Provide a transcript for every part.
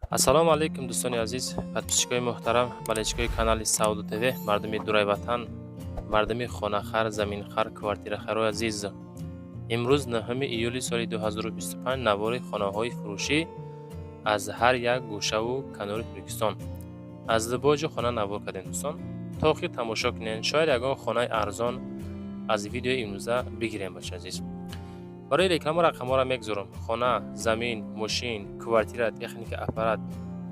Ассалому алайкум, дӯстони азиз, подписчикои муҳтарам, болельщикои канали Савдо ТВ, мардуми дурай ватан, мардуми хонахар, заминхар, квартирахарои азиз. Имрӯз, 9 июли соли 2025, навори хонаҳои фурӯшӣ аз ҳар як гӯшаву канори Тоҷикистон, аз любой ҷо хона навор кардем. Дӯстон, то охир тамошо кунед, шояд ягон хонаи арзон аз видеои имрӯза бигирем. Бача азиз, барои реклама рақамҳоро мегузорам. Хона, замин, мошин, квартира, техника, аппарат,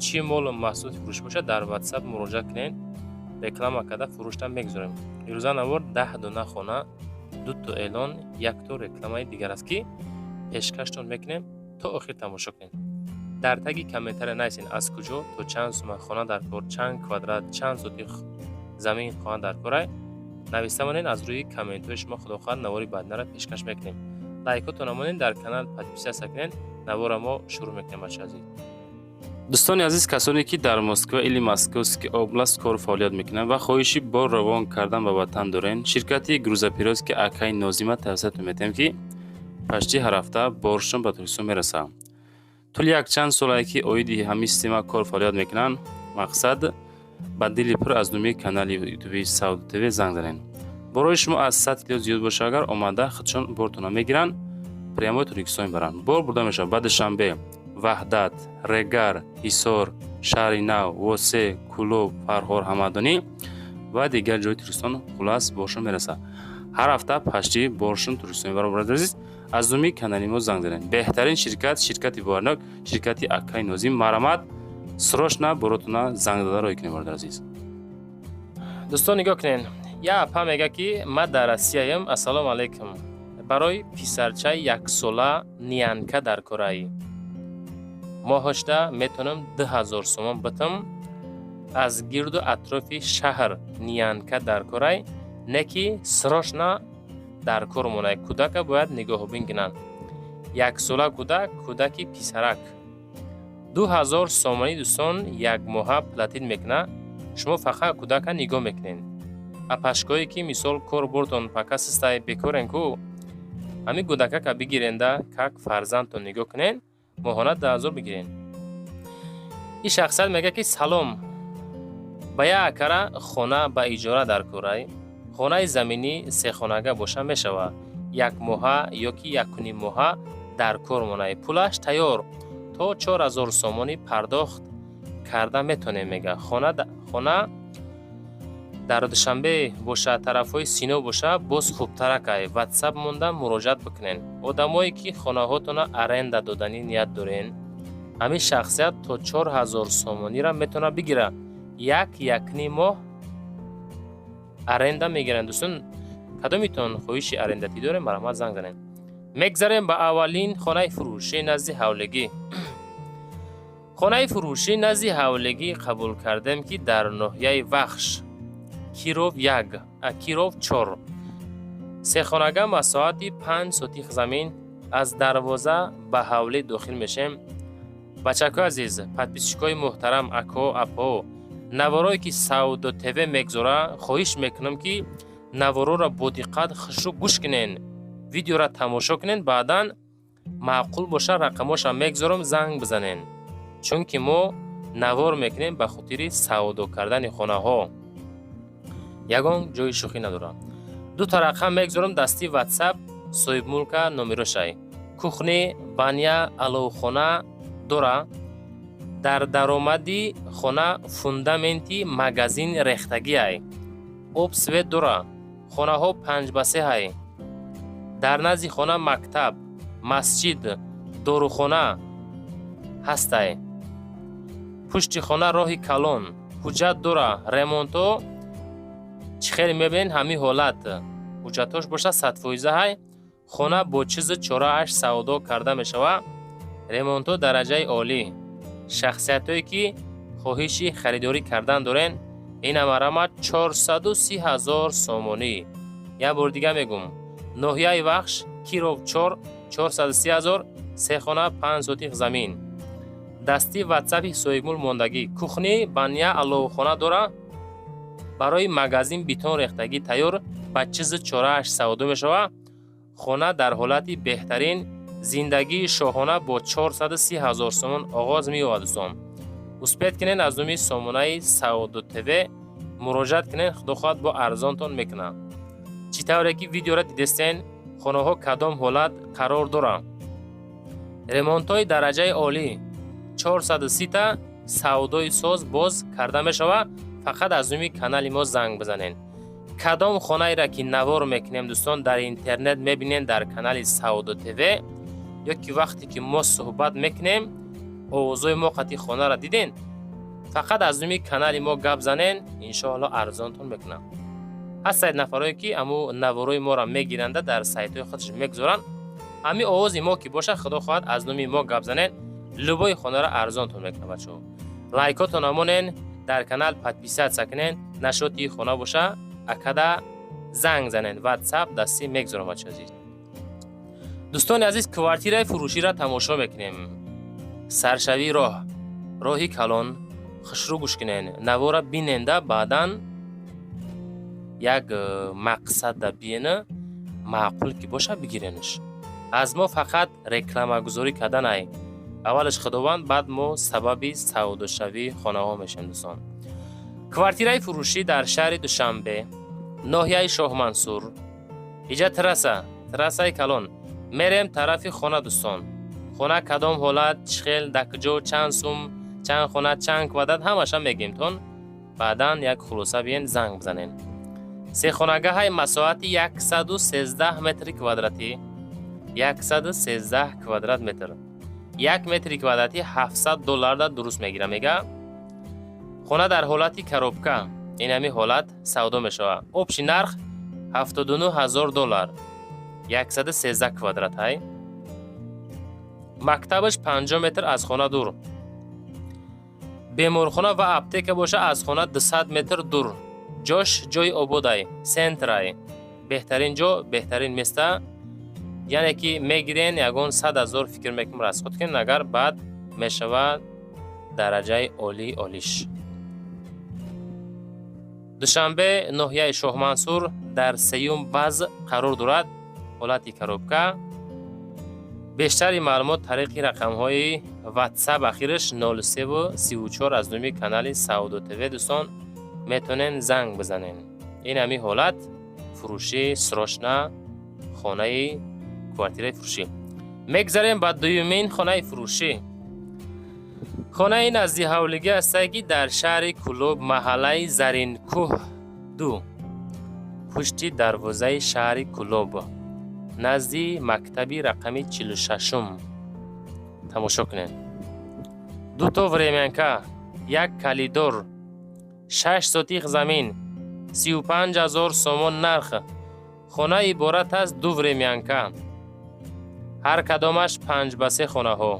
чӣ молу маҳсулоти фурӯшӣ бошад, дар WhatsApp муроҷиат кунед, реклама карда фурӯшта мегузорем. Ирӯза навор 10 дона хона, дуто эълон, якто рекламаи дигар аст, ки пешкаштон мекунем. То охир тамошо кунед. Дар таги комментария нависед, аз куҷо, то чанд сума хона дар кор, чанд квадрат, чанд сотих замин хона дар корай, нависта монед. Аз рӯи комментҳои шумо, худо хоҳад, навори баъдинаро пешкаш мекунем. Лайкотон намонед, дар канал подписаться кунед. Навора мо шурӯъ мекунем, бача азиз. Дӯстони азиз, касоне ки дар Москва или Московский область кору фаъолият мекунанд ва хоҳиши бор равон кардан ба ватан дорен, ширкати грузоперевозки акаи Нозима тавсиятон метиҳем, ки почти ҳар ҳафта боршон ба Тоҷикистон мерасад. Тӯли якчанд солае ки оиди ҳамин система кор фаъолият мекунанд. Мақсад, ба дили пур аз номи канали ютуби Савдо ТВ занг занед. Борои шумо аз 100 кило зиёд боша агар, омада худшон бортона мегиранд, прямой Тоҷикистон мебаранд. Бор бурда мешавад ба Душанбе, Ваҳдат, Регар, Ҳисор, Шаҳри Нав, Восе, Кӯлоб, Фархор, Ҳамадонӣ ва дигар ҷои Тоҷикистон. Хулас, боршон мерасад, ҳар ҳафта почти боршон Тоҷикистон мебаранд. Бародари азиз, аз номи канали мо занг занед. Беҳтарин ширкат, ширкати боварнок, ширкати акаи Нозим. Марҳамат, срочно боротона занг зада роҳӣ кунед, бародари азиз. Дӯстон, нигоҳ кунед, як апа мега, ки ман дар Россияям. Ассалому алайкум, барои писарчаи яксола нянька дар кораӣ. Моҳошда метавонам 2000 сомон битам. Аз гирду атрофи шаҳр нянька дар корай, не ки срочно дар кор монай. Кӯдака бояд нигоҳубин кунанд. Яксола кӯдак, кӯдаки писарак. 2000 сомонӣ, дӯстон, якмоҳа платить мекунад. Шумо фақат кӯдака нигоҳ мекунед. Апашкое ки, мисол, кор бурдон пока систай, бекорен ку, ҳамин кӯдакака бигиренда, как фарзандтон нигоҳ кунед, моҳона 2000 бигирен. Ин шахсият мегӯяд, ки салом, ба як акара хона ба иҷора дар корай. Хонаи заминӣ сехонага боша мешавад. Якмоҳа ё ки якуниммоҳа дар кор монай. Пулаш тайёр, то 4000 сомонӣ пардохт карда метонем, мега. Хона дар Душанбе боша, тарафҳои Сино боша, боз хубтаракай. Ватсап монда, муроҷиат бикунед. Одамое ки хонаҳотона аренда доданӣ ният дорен, ҳамин шахсият то 4000 сомониро метавонад бигирад. Як, якним моҳ аренда мегиранд. Дӯстон, кадомитон хоҳиши арендатӣ дорем, марҳамат, занг занед. Мегзарем ба аввалин хонаи фурӯшӣ назди ҳавлигӣ. Хонаи фурӯшӣ назди ҳавлигӣ қабул кардем, ки дар ноҳияи Вахш, Киров 1, Киров 4, сехонага, масоҳати 5 сотих замин. Аз дарвоза ба ҳавлӣ дохил мешем. Бачакҳои азиз, подписчикои муҳтарам, ако, апо, наворое ки Савдо ТВ мегзора, хоҳиш мекунам, ки навороро бо диққат, хушрӯ гӯш кунен, видеоро тамошо кунен. Баъдан маъқул боша, рақамоша мегзорам, занг бизанен, чунки мо навор мекунем ба хотири савдо кардани хонаҳо, ягон ҷои шӯхӣ надорад. Дута рақам мегзорам, дасти ватсап соҳибмулка номерошай. Кухня, баня, аловхона дора. Дар даромади хона фундаменти магазин рехтагиай. Об, свет дора. Хонаҳо 5 ба 3 ҳай. Дар назди хона мактаб, масҷид, дорухона ҳастай. Пушти хона роҳи калон. Ҳуҷҷат дора. Ремонтҳо чӣ хеле мебинед, ҳамин ҳолат. Ҳуҷҷатҳош боша, 100% ҳай. Хона бо чизу чорааш савдо карда мешавад. Ремонтҳо дараҷаи олӣ. Шахсиятҳое ки хоҳиши харидорӣ кардан дорен, ина, марҳамат, 430 000 сомонӣ. Як бори дига мегӯм: ноҳияи Вахш, Киров 4, 430 000, се хона, 5 сотих замин. Дасти ватсапи соҳибмулк мондагӣ. Кухня, баня, аловхона дора. Барои магазин бетон рехтагӣ тайёр. Ба чизу чорааш савдо мешавад. Хона дар ҳолати беҳтарин, зиндагии шоҳона бо 430 000 сомон оғоз меёбад. Дӯстон. Успеть кунен, аз номи сомонаи Савдо ТВ муроҷиат кунен, худо хоҳад, бо арзонтон мекунад. Чӣ тавре ки видеора дидестен, хонаҳо кадом ҳолат қарор доранд, ремонтҳои дараҷаи олӣ, 430-та савдои соз боз карда мешавад. Фақат аз номи канали мо занг бизанед. Кадом хонаеро ки навор мекунем, дӯстон, дар интернет мебинен, дар канали Савдо ТВ ё ки вақте ки мо суҳбат мекунем, овозҳои мо қати хонаро диден, фақат аз номи канали мо гап занен, иншоалло, арзонтон мекунам. Ҳастанд нафарое ки аму наворои моро мегиранда, дар сайтҳои худаш мегузоранд. Ҳамин овози мо ки бошад, худо хоҳад, аз номи мо гап занен, любой хонаро арзонтон мекунам. Бачаҳо, лайкотон амонен, дар канал подписаться кунен. Насчёти хона боша, акада занг занен, Ватсап дастӣ мегузорам. Бачаҳо азиз, дӯстони азиз, квартираи фурӯширо тамошо мекунем. Саршавии роҳ, роҳи калон, хушрӯ гӯш кунен, навора биненда, баъдан як мақсада биена, маъқул ки боша, бигиренш. Аз мо фақат рекламагузорӣ карданай. Аввалаш Худованд, баъд мо сабаби савдошавии хонаҳо мешавем. Дӯстон, квартираи фурӯшӣ дар шаҳри Душанбе, ноҳияи Шоҳмансур. Иҷа трасса, трассаи калон. Мерем тарафи хона. Дӯстон, хона кадом ҳолат, чӣ хел, дар куҷо, чанд сум, чанд хона, чанд квадрат, ҳамаша мегӯемтон. Баъдан як хулоса биен, занг бизанен. Сехонагаҳаи, масоҳати 113 метри квадратӣ, 113 квадрат метр. 1 метри квадратӣ 700 долларда дуруст мегира, мега. Хона дар ҳолати коробка, ин ҳами ҳолат савдо мешавад. Общий нарх 79 ҳазор доллар, 113 квадрат ҳай. Мактабаш 50 метр аз хона дур, беморхона ва аптека боша аз хона 200 метр дур. Ҷош ҷои ободай, центрай, беҳтарин ҷо, беҳтарин места. Яъне ки мегирен, ягон 100 000 фикр мекунем расход кунем, агар баъд мешавад дараҷаи олии олиш. Душанбе, ноҳияи Шоҳмансур, дар сеюм баз қарор дорад, ҳолати коробка. Бештари маълумот тариқи рақамҳои Ватсап, ахираш 0334, аз номи канали Савдо ТВ, дӯстон, метавонен занг бизанен. Ин ҳами ҳолат фурӯшӣ, срочно хонаи квартираи фурӯшӣ. Мегзарем ба дуюмин хонаи фурӯшӣ. Хонаи назди ҳавлигӣ ҳастае, ки дар шаҳри Кӯлоб, маҳаллаи Заринкӯҳ ду, пушти дарвозаи шаҳри Кӯлоб, назди мактаби рақами 46-ум. Тамошо кунед: дуто времянка, як коридор, 6 сотих замин, 35 000 сомон нарх. Хона иборат аз ду времянка, ҳар кадомаш 5 ба 3 хонаҳо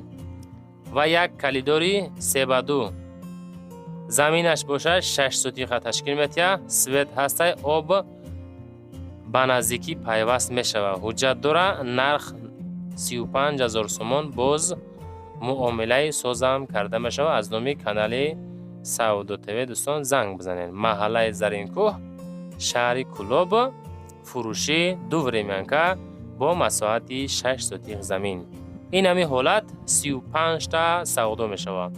ва як коридори 3 ба 2. Заминаш бошад 6 сотиха ташкил метиҳад. Свет ҳастай, об ба наздикӣ пайваст мешавад, ҳуҷҷат дора. Нарх 35 000 сомон, боз муомилаи созам карда мешавад. Аз номи канали Савдо ТВ, дӯстон, занг бизанед. Маҳаллаи Заринкӯҳ, шаҳри Кӯлоб, фурӯшӣ ду времянка бо масоҳати 6 сотих замин. Ин ҳами ҳолат 35-та савдо мешавад.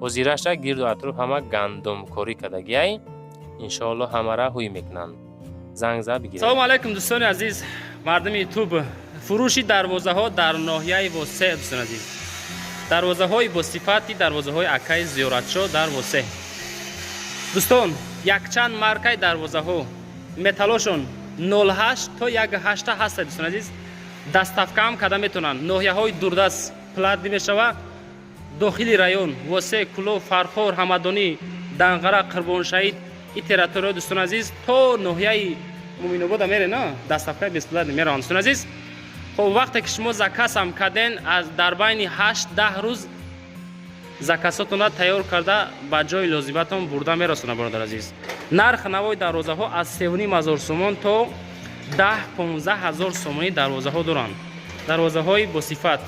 Ҳозираша гирду атроф ҳама гандумкорӣ кардагиай, иншоалло, ҳамара ҳуй мекунанд. Занг зад, бигиред. Салому алайкум, дӯстони азиз, мардуми Ютуб. Фурӯши дарвозаҳо дар ноҳияи Восе. Дӯстони азиз, дарвозаҳои босифати, дарвозаҳои акаи Зиёратшо дар Восе. Дӯстон, якчанд маркаи дарвозаҳо, металлошон 08 то 18 ҳастад. Дӯстони азиз, доставкаам карда метавонанд ноҳияҳои дурдаст, платный мешава. Дохили район Восе, Кӯлоб, Фархор, Ҳамадонӣ, Данғара, Қурбоншаҳид, и территорияҳо, дӯстони азиз, то ноҳияи Муминобода мере на, доставкаи бесплатный мераванд, дӯстони азиз. Хоб, вақте ки шумо заказам карден, аз дар байни 8-10 рӯз заказотонро тайёр карда, ба ҷои лозиматон бурда мерасонад. Бародар азиз, нарх навои дарвозаҳо аз 3,5 ҳазор сомон то 10-15 ҳазор сомонӣ дарвозаҳо доранд. Дарвозаҳои босифат.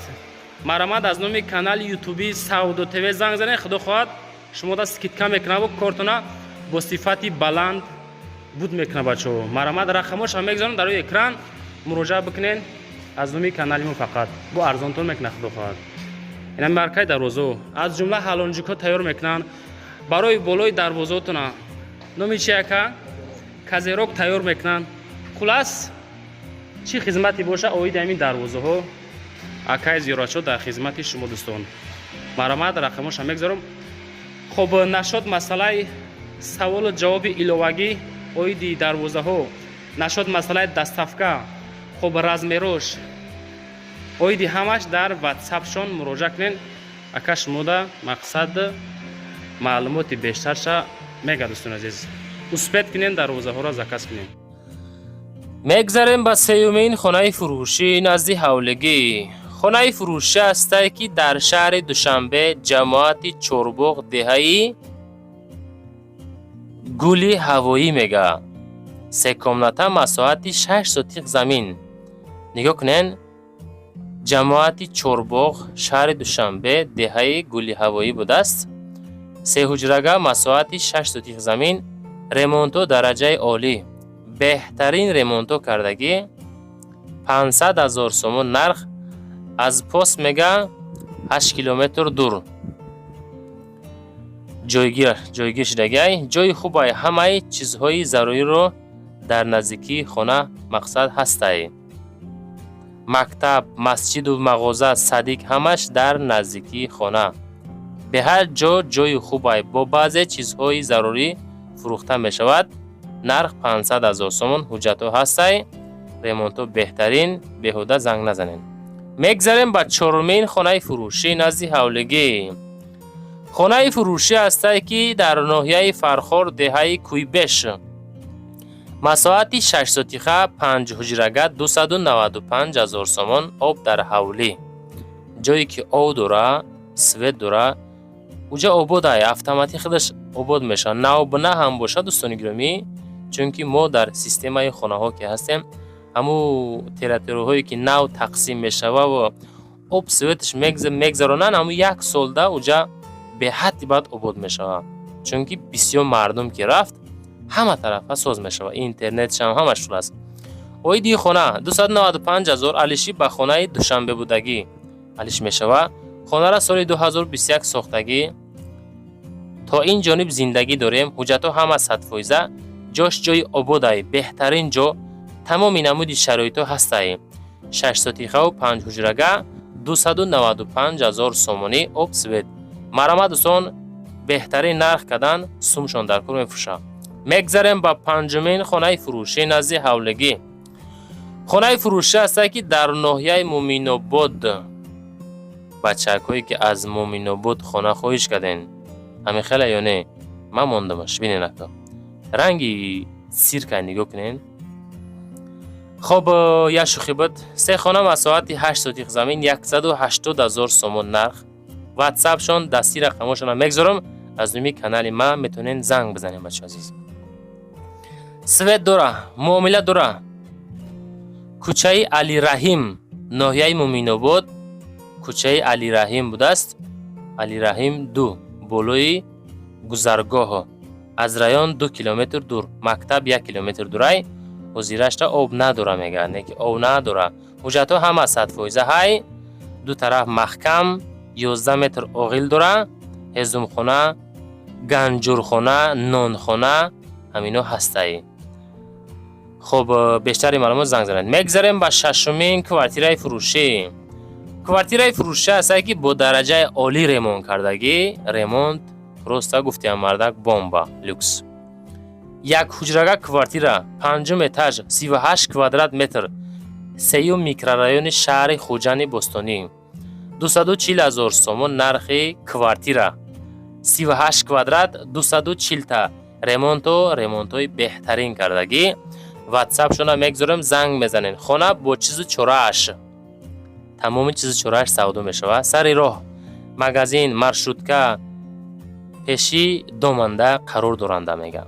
Марҳамат, аз номи канали ютуби Савдо ТВ занг занед, худо хоҳад, шумо да скидка мекунаву кортона бо сифати баланд буд мекунад. Бачаҳо, марҳамат, рақамошам мегузорам дар рӯи экран, муроҷиат бикунед. Аз номи канали мо фақат бо арзонтон мекунад, худо хоҳад. Ина маркаи дарвозао, аз ҷумла ҳалонҷикҳо тайёр мекунанд барои болои дарвозаотона. Номи чи, ака? Козырёк тайёр мекунанд. Хулас, чӣ хизмате боша оиди ҳамин дарвозаҳо, акаи Зиёратшо дар хизмати шумо. Дӯстон, марҳамат, рақамоша мегзорам. Хоб, нашод масъалаи саволу ҷавоби иловагӣ оиди дарвозаҳо, нашод масъалаи доставка, хоб, размерош, оиди ҳамаш дар ватсапшон муроҷиат кунед. Ака шумода мақсад маълумоти бештарша мега. Дӯстони азиз, успеть кунед, дарвозаҳоро заказ кунед. Мегзарем ба сеюмин хонаи фурӯшӣ назди ҳавлигӣ. Хонаи фурӯшӣ ҳастае, ки дар шаҳри Душанбе, ҷамоати Чорбоғ, деҳаи Гули Ҳавоӣ мега. Се комната, масоҳати 6 сотих замин. Нигоҳ кунен: ҷамоати Чорбоғ, шаҳри Душанбе, деҳаи Гули Ҳавоӣ будааст. Сеҳуҷрага, масоҳати 6 сотих замин, ремонто дараҷаи олӣ, беҳтарин ремонто кардагӣ. 500 000 сомон нарх. Аз пост мега 8 километр дур ҷойгир шудагиай. Ҷои хубай, ҳамаи чизҳои заруриро дар наздикии хона мақсад ҳастай: мактаб, масҷиду мағоза, садик, ҳамаш дар наздикии хона. Беҳад ҷо ҷои хубай, бо баъзе чизҳои зарурӣ фурӯхта мешавад. Нарх 500 000 сомон. Ҳуҷҷатҳо ҳастай, ремонтҳо беҳтарин. Беҳуда занг назанед. Мегзарем ба чорумин хонаи фурӯшӣ назди ҳавлигӣ. Хонаи фурӯшӣ ҳастае, ки дар ноҳияи Фархор, деҳаи Кӯйбеш, масоҳати 6 сотиха, панҷ ҳуҷрага, 295 000 сомон. Об дар ҳавлӣ, ҷое ки об дора, свет дора, уҷа ободай, автоматӣ худаш обод мешавад, навбна ҳам бошад. Дӯстони гиромӣ, чунки мо дар системаи хонаҳо ки ҳастем, ҳамун территорияҳое ки нав тақсим мешава ва об, светаш мегзаронанд, ҳамун як солда уҷа беҳадди баъд обод мешавад, чунки бисёр мардум ки рафт, ҳама тарафа соз мешавад, интернетшам ҳамаш шул аст. Оиди хона 295 ҳазор алишӣ ба хонаи Душанбе будагӣ алиш мешавад. Хонара соли 2021 сохтагӣ, то ин ҷониб зиндагӣ дорем. Ҳуҷҷатҳо ҳама 100%. Ҷош ҷои ободай, беҳтарин ҷо, тамоми намуди шароитҳо ҳастай. 6 сотихаву панҷ ҳуҷрага, 295 ҳазор сомонӣ, об, свет. Марҳамат, дӯстон, беҳтарин нарх кардан, сумшон дар кор мефурӯшад. Мегзарем ба панҷумин хонаи фурӯшӣ назди ҳавлигӣ. Хонаи фурӯшӣ ҳастае, ки дар ноҳияи Муминобод. Бачакҳое, ки аз Муминобод хона хоҳиш карден, ҳамин хела ё не? Ман мондамаш. Бинен, ака, ранги сирка нигоҳ кунен. Хоб, як шӯхӣ буд. Се хона, масоҳати 8 сотих замин, 180 000 сомон нарх. Ватсапшон дасти рақамошона мегзорам. Аз номи канали ман метавонед занг бизанем. Бачаи азиз, свет дора, муомила дора. Кӯчаи Алираҳим, ноҳияи Муминобод, кӯчаи Алираҳим будааст, Алираҳим 2, болои гузаргоҳо. Аз район 2 километр дур, мактаб 1 километр дурай. Ҳозирашта об надора, мегӯяд, не ки об надора. Ҳуҷҷатҳо ҳама 100% ҳай. Ду тараф маҳкам, 11 метр оғил дора, ҳезумхона, ганҷурхона, нонхона, ҳамино ҳастаи. Хуб, бештари маълумот занг занед. Мегзарем ба шашумин квартираи фурӯшӣ. Квартираи фурӯшӣ ҳастае, ки бо дараҷаи олӣ ремонт кардагӣ. Ремонт просто гуфтиам, мардак, бомба, люкс. Як ҳуҷрага квартира, панҷум этаж, 38 квадрат метр, сеюм микрорайони шаҳри Хуҷанди бостонӣ, 240 ҳазор сомон нархи квартира, 38 квадрат, 240 та. Ремонто ремонтҳои беҳтарин кардагӣ. Ватсапшона мегзорем, занг мезанем. Хона бо чизу чорааш, тамоми чизу чорааш савдо мешавад. Сари роҳ, магазин, маршрутка пеши доманда қарор доранда. Мегӯям,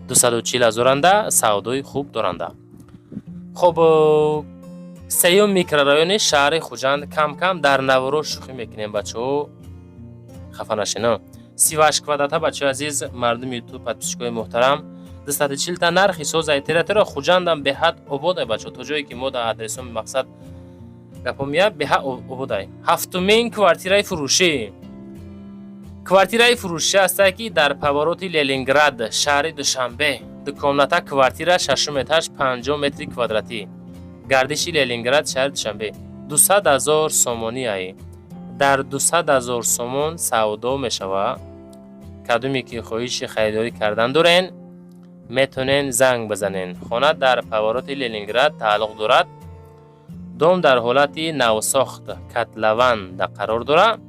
240 ҳазоранда, савдои хуб доранда. Хоб, сеюм микрорайони шаҳри Хуҷанд. Кам кам дар наворо шӯхӣ мекунем, бачаҳо, хафа нашино. 38 квадрата, бачаҳои азиз, мардуми ютуб, подписчикои муҳтарам, 240 та нархи созаи. Территория Хуҷандам беҳад обода, бачаҳо. То ҷое ки мо дар адресоми мақсад Гапо мия беҳа ободай. Ҳафтумин квартираи фурӯшӣ. Квартираи фурӯшӣ ҳастае, ки дар повороти Ленинград, шаҳри Душанбе. Дукомната квартира, шашум этаж, 50 метри квадратӣ. Гардиши Ленинград, шаҳри Душанбе. 200 000 сомонӣ ай. Дар 200 000 сомон савдо мешавад. Кадоме ки хоҳиши харидорӣ кардан дорен, метонен занг бизанен. Хона дар повороти Ленинград тааллуқ дорад. Дом дар ҳолати навсохт, котлован қарор дорад.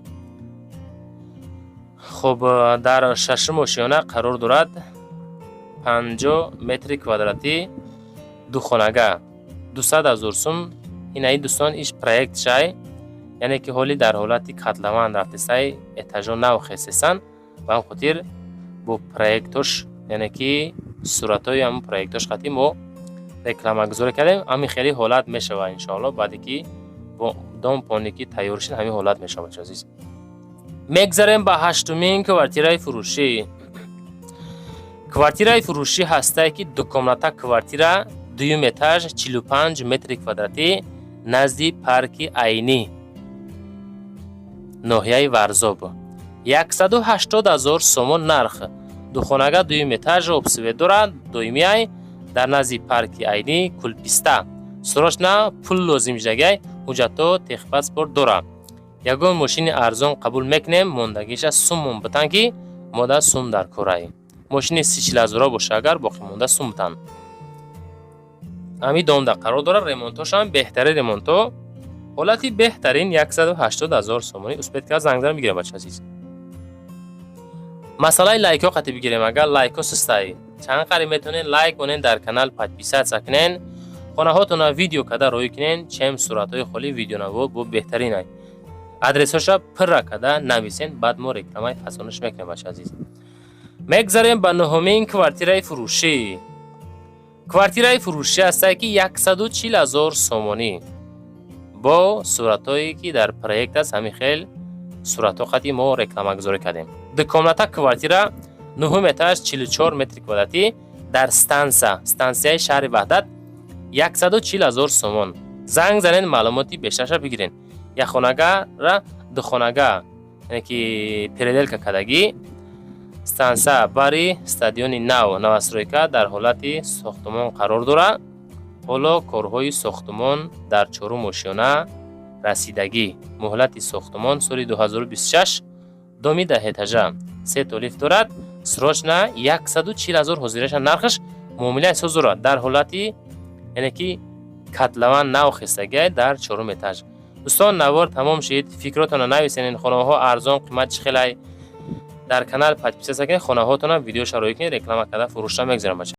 Хуб, дар шашум ошёна қарор дорад. 50 метри квадратӣ, духонага, 200 000 сум. Инаи, дӯстон, иш проект шай, яъне ки ҳоли дар ҳолати котлован рафтесай, этажо нав хестесанд. Ба ҳам хотир бо проектош, яъне ки суратҳои ҳамн проектош қатӣ мо рекламагузорӣ кардем. Ҳамин хеле ҳолат мешавад, иншоалло, баъде ки дом полный ки тайёр шид, ҳамин ҳолат мешавад, азиз. Мегзарем ба ҳаштумин квартираи фурӯшӣ. Квартираи фурӯшӣ ҳастае, ки дукомната квартира, дуюм этаж, 45 метри квадратӣ, назди парки Айнӣ, ноҳияи Варзоб. 180 000 сомон нарх. Духонага, дуюм этаж, обсвет дорад, доимиай, дар назди парки Айнӣ, Кулписта. Срочно пул лозим шудагай, ҳуҷҷатҳо, техпаспорт дорад. Ягон мошини арзон қабул мекунем, мондагиша суммон битан, ки мода сум дар корай. Мошини 30-40 ҳазора боша агар, боқимонда сум битан. Ҳамин домда қарор дорад, ремонтошам беҳтарин ремонто, ҳолати беҳтарин, 180 000 сомонӣ. Успеть кард, занг зан бигирем, бача азиз. Масъалаи лайкҳо қатӣ бигирем агар, лайкҳо сустай. Чанд қариб метавонед лайк монен, дар канал подписаться кунен, хонаҳотонро видео карда роҳӣ кунен, чем суратҳои холӣ видеонавор бо беҳтаринай. Адресҳоша пурра карда нависен, баъд мо рекламаи фасонаш мекунем, бача азиз. Мегзарем ба нуҳумин квартираи фурӯшӣ. Квартираи фурӯшӣ ҳастае, ки 140 000 сомонӣ, бо суратҳое ки дар проект аст, ҳамин хел суратҳо қати мо рекламагузорӣ кардем. Дукомната квартира, нуҳум этаж, 44 метри квадратӣ, дар станса, стансияи шаҳри Ваҳдат, 140 000 сомон. Занг занед, маълумоти бештарша бигирен. Якхонагара духонага, яъне ки переделка кардагӣ. Станса бари стадиони нав, новостройка, дар ҳолати сохтумон қарор дорад. Ҳоло корҳои сохтумон дар чорум ошёна расидагӣ. Муҳлати сохтумон соли 2026. Доми даҳэтажа, се то лифт дорад. Срочно 140 000 ҳозираша нархаш, муомилаи соз дорад. Дар ҳолати, яъне ки котлован нав хестагиай, дар чорум этаж. Дӯстон, навор тамом шид. Фикротонро нависен, ин хонаҳо арзон, қимат чӣ хелай. Дар канал подписаться кунед, хонаҳотонам видео шароӣ кунед, реклама карда фурӯшта мегзарам, бача.